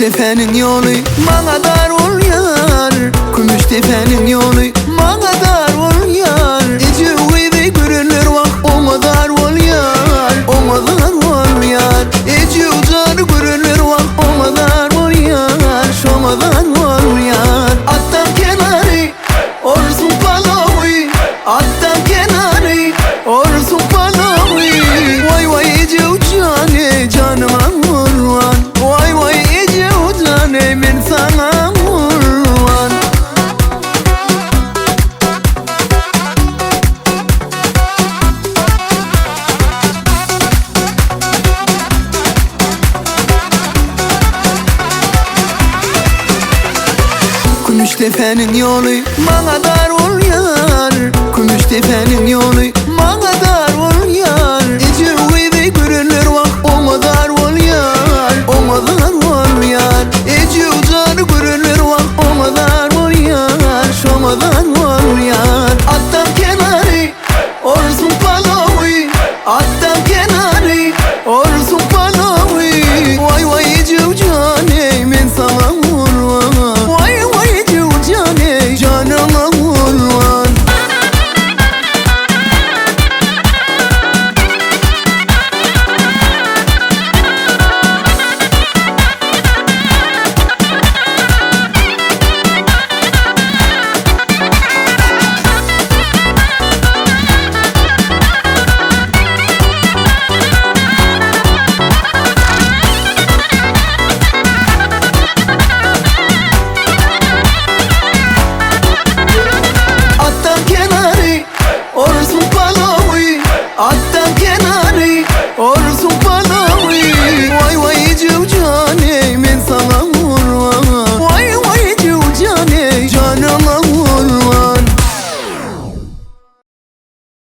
Kümüşdepäniň ýoly maňa dar bolýar Kümüşdepäniň ýoly maňa dar bolýar Eje gyzy görenler wah oňa zar bolýar Oňa zar bolýar Eje jany görenler wah oňa zar bolýar Şoňa zar bolýar Atdan kenary orsuň palawy Atdan kenary orsuň palawy Waý waý eje jany janyma gurban Waý waý eje jany men saňa gurban. Kümüşdepäniň ýoly maňa dar.